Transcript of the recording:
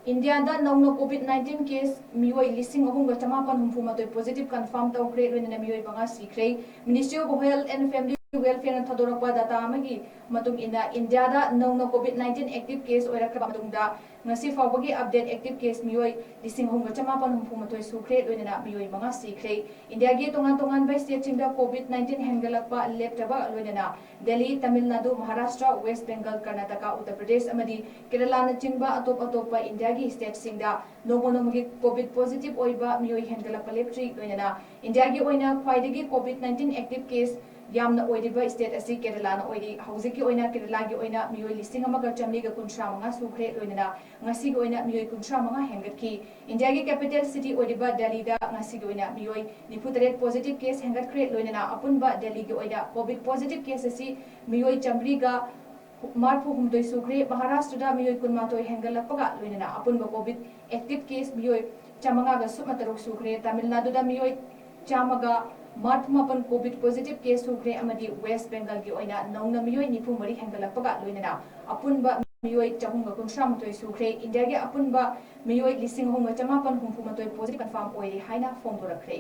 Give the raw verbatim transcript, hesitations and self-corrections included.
ꯏꯟꯗꯤꯌꯥꯗ ꯅꯧꯅ COVID nineteen case ꯃꯤꯑꯣꯏ ꯂꯤꯁꯤꯡ ꯑꯍꯨꯝꯒ ꯆꯃꯥꯄꯟ ꯍꯨꯝꯐꯨ ꯃꯥꯊꯣꯏ positive confirm ꯇꯧꯈ꯭ꯔꯦ, ꯂꯣꯏꯅꯅ ꯃꯤꯑꯣꯏ ꯃꯉꯥ ꯁꯤꯈ꯭ꯔꯦ꯫ Ministry of Health and Family Welfare ꯅ ꯊꯥꯗꯣꯔꯛꯄ data ꯑꯃꯒꯤ ꯃꯇꯨꯡ ꯏꯟꯅ, ꯏꯟꯗꯤꯌꯥꯗ ꯅꯧꯅ COVID nineteen active case ꯑꯣꯏꯔꯛꯈ꯭ꯔꯕ ꯃꯇꯨꯡꯗ ꯉꯁꯤ ꯐꯥꯎꯕꯒꯤ update active case ꯃꯤꯑꯣꯏ ꯂꯤꯁꯤꯡ ꯑꯍꯨꯝꯒ ꯆꯃꯥꯄꯟ ꯍꯨꯝꯐꯨ ꯃꯥꯊꯣꯏ ꯁꯨꯈ꯭ꯔꯦ, ꯂꯣꯏꯅꯅ ꯃꯤꯑꯣꯏ ꯃꯉꯥ ꯁꯤꯈ꯭ꯔꯦ꯫ ꯏꯟꯗꯤꯌꯥꯒꯤ ꯇꯣꯉꯥꯟ ꯇꯣꯉꯥꯟꯕ state ꯁꯤꯡꯗ COVID nineteen ꯍꯦꯟꯒꯠꯂꯛꯄ ꯂꯦꯞꯇꯕ ꯂꯣꯏꯅꯅ ꯗꯦꯜꯂꯤ, ꯇꯥꯃꯤꯜ ꯅꯥꯗꯨ, ꯃꯍꯥꯔꯥꯁꯇ꯭ꯔ, ꯋꯦꯁ ꯕꯦꯡꯒꯜ, ꯀꯔꯅꯥꯇꯀꯥ, ꯎꯠꯇꯔ ꯄ꯭ꯔꯗꯦꯁ ꯑꯃꯗꯤ ꯀꯦꯔꯂꯥꯅꯆꯤꯡꯕ ꯑꯇꯣꯞ ꯑꯇꯣꯞꯄ ꯏꯟꯗꯤꯌꯥꯒꯤ state ꯁꯤꯡꯗ ꯅꯣꯡꯃ ꯅꯣꯡꯃꯒꯤ COVID positive ꯑꯣꯏꯕ ꯃꯤꯑꯣꯏ ꯍꯦꯟꯒꯠꯂꯛꯄ ꯂꯦꯞꯇ꯭ꯔꯤ꯫ ꯂꯣꯏꯅꯅ ꯏꯟꯗꯤꯌꯥꯒꯤ ꯑꯣꯏꯅ ꯈ꯭ꯋꯥꯏꯗꯒꯤ COVID nineteen active case ꯌꯥꯝꯅ ꯑꯣꯏꯔꯤꯕ state ꯑꯁꯤ ꯀꯦꯔꯂꯥꯅ ꯑꯣꯏꯔꯤ꯫ ꯍꯧꯖꯤꯛꯀꯤ ꯑꯣꯏꯅ ꯀꯦꯔꯂꯥꯒꯤ ꯑꯣꯏꯅ ꯃꯤꯑꯣꯏ ꯂꯤꯁꯤꯡ ꯑꯃꯒ ꯆꯥꯃꯔꯤꯒ ꯀꯨꯟꯊ꯭ꯔꯥ ꯃꯉꯥ ꯁꯨꯈ꯭ꯔꯦ, ꯂꯣꯏꯅꯅ ꯉꯁꯤꯒꯤ ꯑꯣꯏꯅ ꯃꯤꯑꯣꯏ ꯀꯨꯟꯊ꯭ꯔꯥ ꯃꯉꯥ ꯍꯦꯟꯒꯠꯈꯤ꯫ ꯏꯟꯗꯤꯌꯥꯒꯤ capital city ꯑꯣꯏꯔꯤꯕ ꯗꯦꯜꯂꯤꯗ ꯉꯁꯤꯒꯤ ꯑꯣꯏꯅ ꯃꯤꯑꯣꯏ ꯅꯤꯐꯨ ꯇꯔꯦꯠ positive case ꯍꯦꯟꯒꯠꯈ꯭ꯔꯦ, ꯂꯣꯏꯅꯅ ꯑꯄꯨꯟꯕ ꯗꯦꯜꯂꯤꯒꯤ ꯑꯣꯏꯅ COVID positive case ꯑꯁꯤ ꯃꯤꯑꯣꯏ ꯆꯥꯃꯔꯤꯒ ꯃꯔꯤꯐꯨ ꯍꯨꯝꯗꯣꯏ ꯁꯨꯈ꯭ꯔꯦ꯫ ꯃꯍꯥꯔꯥꯁꯇ꯭ꯔꯗ ꯃꯤꯑꯣꯏ ꯀꯨꯟꯃꯥꯊꯣꯏ ꯍꯦꯟꯒꯠꯂꯛꯄꯒ ꯂꯣꯏꯅꯅ ꯑꯄꯨꯟꯕ COVID active case ꯃꯤꯑꯣꯏ ꯆꯥꯃꯉꯥꯒ ꯁꯨꯞꯅ ꯇꯔꯨꯛ ꯁꯨꯈ꯭ꯔꯦ꯫ ꯇꯥꯃꯤꯜ ꯅꯥꯗꯨꯗ ꯃꯤꯑꯣꯏ ꯆꯥꯝꯃꯒ ꯃꯔꯤꯐꯨ ꯃꯥꯄꯟ COVID positive case ꯁꯨꯈ꯭ꯔꯦ ꯑꯃꯗꯤ ꯋꯦꯁ ꯕꯦꯡꯒꯜꯒꯤ ꯑꯣꯏꯅ ꯅꯧꯅ ꯃꯤꯑꯣꯏ ꯅꯤꯐꯨ ꯃꯔꯤ ꯍꯦꯟꯒꯠꯂꯛꯄꯒ ꯂꯣꯏꯅꯅ ꯑꯄꯨꯟꯕ ꯃꯤꯑꯣꯏ ꯆꯍꯨꯝꯒ ꯀꯨꯟꯊ꯭ꯔꯥ ꯃꯥꯊꯣꯏ ꯁꯨꯈ꯭ꯔꯦ꯫ ꯏꯟꯗꯤꯌꯥꯒꯤ ꯑꯄꯨꯟꯕ ꯃꯤꯑꯣꯏ ꯂꯤꯁꯤꯡ ꯑꯍꯨꯝꯒ ꯆꯃꯥꯄꯟ ꯍꯨꯝꯐꯨ ꯃꯥꯊꯣꯏ positive confirm ꯑꯣꯏꯔꯦ ꯍꯥꯏꯅ ꯐꯣꯡꯗꯣꯔꯛꯈ꯭ꯔꯦ꯫